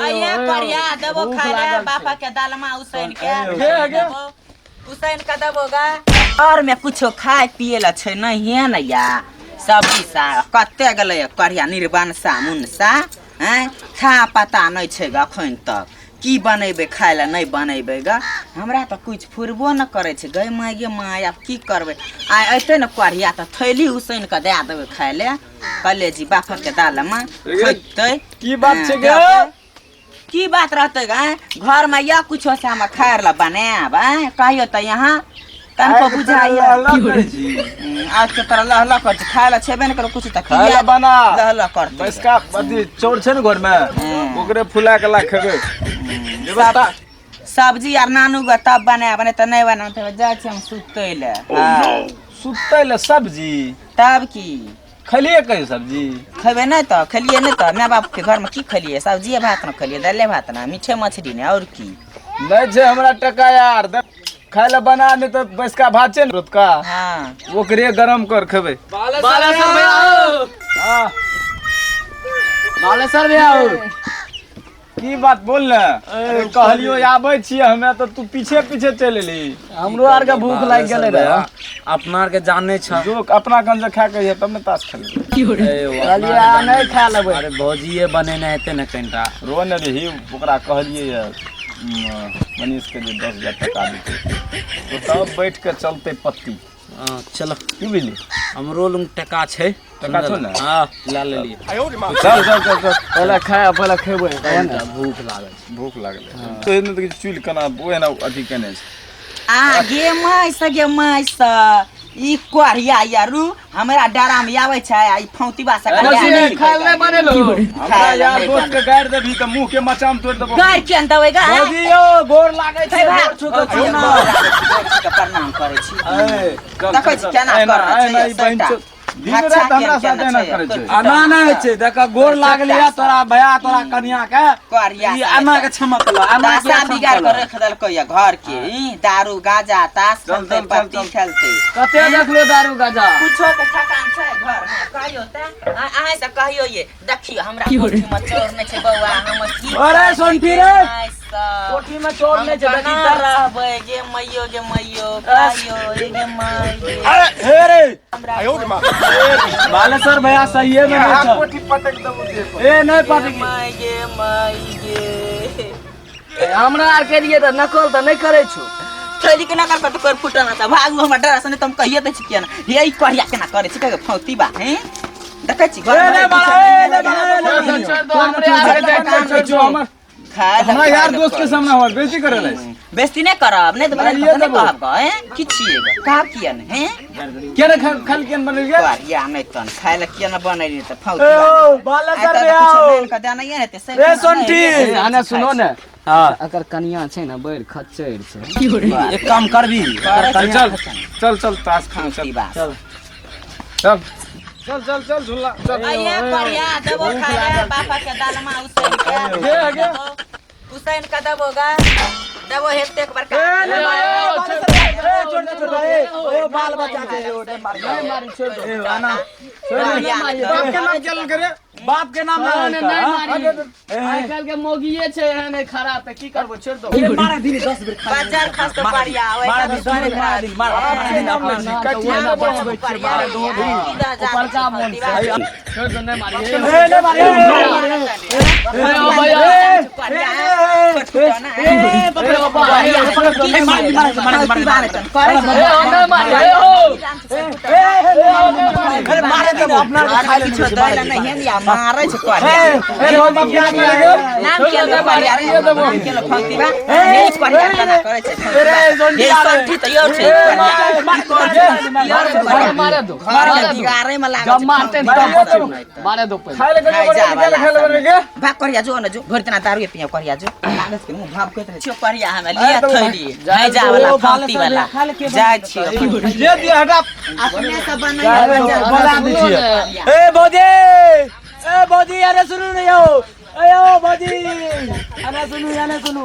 अये करिया देबो भूख खाय ले लागल छै। बापा के दालमा उसैन के गे, गे। देबो उसैन के देबो गा और में कुछो खाय पिए ला छै नहीं ने या सब्जी सा कते गेलै करिया निर्वाण सा मुनसा हैं खा पता नहीं छै ग अखन तक की बनेबै खाय लए नहि बनेबै ग हमरा तऽ किछु फुरबो नहि करै छै गै माय गे माय आब की करबै आइ अयतै ने करिया तऽ थैली उसैन कऽ दए देबै खाय लए कहले जी बाफर के दालमा खैतै की बात छै गे? की बात रहतै गे घर में या कुछो से हम खाय ला बनायब आँय कहियो तऽ यहाँ तनको बुझाइए आज के तोरा लह लह कर खाय ला छेबे नहि करो कुछ तऽ खाय ला बना। लह लह करतै बैसका अथी चौर छै ने घर में ओकरे फुला के ला खेबै व्यवस्था सब्जी आर नानू ग तब बनायब नहि तऽ नहि बनायब तऽ जाइ छी हम सुतै लए हँ सुतै ले सब्जी तब की खेलिए कहियो सब्जी खेबै नहि तऽ खेलियै नहि तऽ माय बापके घरमे की खेलियै सब्जिए भात ने खेलियै दालिए भात ने मीठे मछली ने आओर की नहि छै हमरा टका यार खाय ले बना नहि तऽ बैसका भात छै ने रोतका हँ ओकरे गरम कर खेबै बालेश्वर भैया हाँ बालेश्वर भैया की बात बोल ने अरे कहलियो आबै छियै हमे तऽ तू पीछे पीछे चलि एली हमरो आर के भूख लागि गेलै रहे अपना आर के जाने छ जो अपना गंज खा के अइहे तब ने ताश खेलबै कहलियै आ नहि खा लेबै अरे भौजिए बनेने हेतै ने कनिटा रो ने रही ओकरा कहलियै यऽ मनीष के जे 10,000 टका देतै तो तब बैठ के चलतै पत्ती हाँ, चलो की बुझली हमरो लग टका छै टका छौ ने? हाँ लए लेलियै चल चल चल चल पहिले खाय पहिले खेबै कनिटा भूख लागल छै भूख लागलै तो एहन तऽ चुल केना ओहिना अथी केने छै आ गे माय से गे माय से ई कोरिया यारू हमरा डरा में आबै छै आ ई फौतीबा से खाय नहि बनेलो हमरा यार दोस्त के गारि देबही तऽ मुंह के मचाम तोड़ि देबौ गारि केन देबै गा भौजी यौ गोर लागै छै गोर छू के छू ना प्रणाम करै छी ए, चल, देखै छी चल, केना एना, करै एना छै ई बहिन सभटा। चो- दिन राति हमरा साथ एना करै छै एना नहि होइ छै देख गोर लागली है तोरा भैया तोरा कनिया के करिया ई एना के छमकल एना के दासा बिगाड़ छमकल के रख देलकै या घर के ई दारू गाजा ताश चल, खेलतै चल, चल, पत्ती चल। खेलतै कते देखलो दारू गाजा कुछो के ठकान छै घर में कहियो त अहाँ से कहियो ये देखियो हमरा कोठी में चोर नहि छै बौआ हम की अरे करबै सोनठी गे रे। माय सब? कोठी में चोर हम नहि छै केना देखी तऽ रहबै गे मैयो गे मैयो कहियो ये गे माय गे अरे हे रे हमरा कोठी- बालेश्वर भैया सहिए में नहीं छौ कोठी पटक देबौ देह पर। ए नहीं गे पटकी माय गे माय गे हमरा आर के लिए तऽ नकल तऽ नहि करै छौ थैली के नकल पर कोई फुटल ना भागू हमरा डर से नहीं तुम कहिए दै छी केना हे ई कहिया केना करे छी कहे फौती बा हैं देखै छी घर ए, में ले बाला, ए, ले बाला, ए, ले छोड़ छोड़ दो हमरे आर के पटक दै छौ हमर खाय ला हमरा यार खाय ला दोस्त के कर। सामने हमर बेइज्जती करे लै बेइज्जती नहि करब नहि तऽ मारिए नहि देबो। कहब गऽ, हैं की छियै गऽ कहब किया नहि हैं केना खाल केन बनेल गे करिया नहि तन खाय ला किया नहि बनैली तऽ फौती ए बा ओ बालेश्वर भैया रे रे सोनठी। आने सुनो ने हां एकर कनिया छै ने बड़ खच्चर छै एक काम करबी चल चल चल ताश खेल चल चल चल चल चल चल झूला चल अये करिया देबो खाय ला बापा के दालमा उसैन के गे, गे। उसैन के देबो गा देबो हेतेक बड़का ए छोड़ दे छोड़ दे ए ओ बाल बच्चा के ओ नहीं मार नहीं मारी छोड़ दो ए आना बाप के नाम क्या करे बाप के नाम ना नहीं मारी आइ काल्हि के मौगिए छै एहन खराब तऽ की करबो छोड़ दो मारा दिन 10 बेर खा बाजार खस तो करिया ओइ मारा दिन दस मारा दिन मारा दिन अपना उपरका मोन से छोड़ दो नहीं मारी ए ले मारे ए ओ भैया ए पकड़ ए मार मार मार मार मार ए ओ नहीं मारी ए हो अरे मारे दिन अपना खा ले मारे छै करिया ए बाप के नाम लगे नाम के लो करिया रे नाम के लो फंती बा हे करिया केना करे छै हे संठी त यो छै करिया मारे दो घर में बिगाड़े में लागल जब मारते हैं तब बचेबै। मारे दो पहिले खाय ले नहीं करे जा खाय ले खाय ले गे भाग करिया जो न जो भरि तना दारू पिया करिया जो लागत के मुंह भाव कहत छियो करिया हमे लिया थैली नहीं जा वाला फंती वाला जाय छियो जे दिया हटा अपने से बनैया बना दै छियै ए भौजी ए भौजी अरे सुनू ने यौ ए यौ भौजी अरे सुनू अरे सुनू